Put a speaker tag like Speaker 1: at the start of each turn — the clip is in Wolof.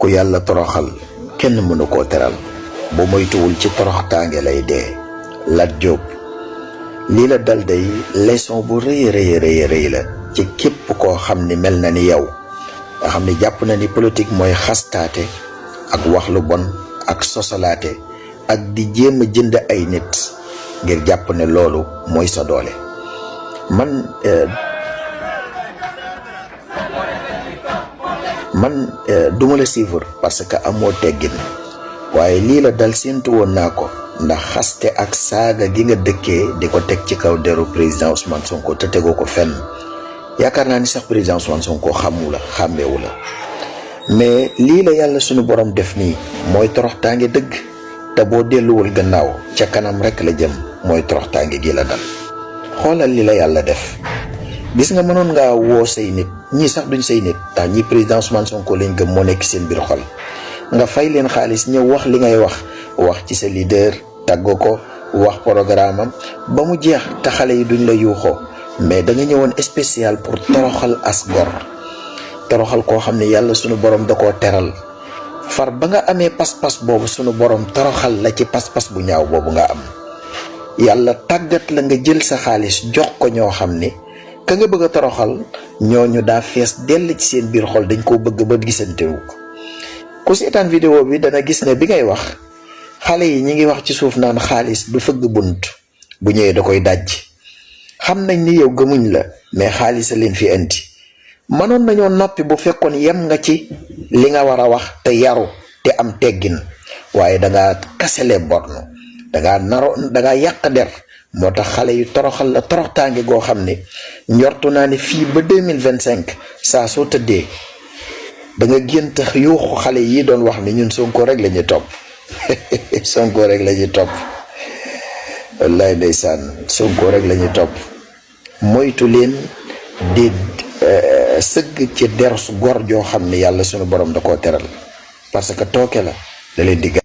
Speaker 1: ku yàlla toroxal kenn mënu koo teral bu moytuwul ci toroxtaange lay dee. Lat Diop lii la dal day leçon bu rëy rëy la ci képp koo xam ni mel na ni yow nga xam ni jàpp na ni politique mooy xastaate ak wax lu bon ak sosalaate ak di jéem a jënd ay nit ngir jàpp ne loolu mooy sa doole. man duma la suivre parce que amoo teggin waaye lii la dal séentu woon naa ko ndax xaste ak saaga gi nga dëkkee di ko teg ci kaw deru président Ousmane Sonko te tegoo ko fenn. yaakaar naa ni sax président Ousmane Sonko xàmmeewu la mais lii la yàlla sunu borom def nii mooy toroxtaange dëgg te boo delluwul gannaaw ca kanam rek la jëm mooy toroxtaange gi la dal. xoolal li la yàlla def gis nga mënoon ngaa woo say nit ñii sax duñ say nit ndax ñi président Ousmane Sonko lañ gëm moo nekk seen biir xol nga fay leen xaalis ñëw wax li ngay wax ci sa leader tàggoo ko wax programme am ba mu jeex te xale yi duñ la yuuxoo mais da nga ñëwoon spécial pour toroxal as gor toroxal koo xam ne yàlla sunu borom da koo teral far ba nga amee pas-pas boobu sunu borom toroxal la ci pas-pas bu ñaaw boobu nga am. yàlla tàggat la nga jël sa xaalis jox ko ñoo xam ne ka nga bëgg a toroxal ñooñu daa fees dell ci seen biir xol dañ koo bëgg ba gisantewu ko. ku seetaan vidéo bi dana gis ne bi ngay wax xale yi ñi ngi wax ci suuf naan xaalis du fëgg bunt bu ñëwee da koy dajj. xam nañ ni yow gëmuñ la mais xaalis a leen fi indi mënoon nañoo noppi bu fekkoon yem nga ci li nga war a wax te yaru te am teggin waaye dangaa kasele borno dangaa yàq der moo tax xale yu toroxal la toroxtaange goo xam ne njortu naa ne fii ba 2025 saa soo tëddee da nga gént yuuxu xale yi doon wax ni ñun Sonko rek la ñuy topp Sonko rek la ñuy topp wallaay ndeysaan Sonko rek la ñuy topp. moytu leen di sëgg ci der su gor joo xam ne yàlla sunu borom da koo teral parce que tooke la da leen di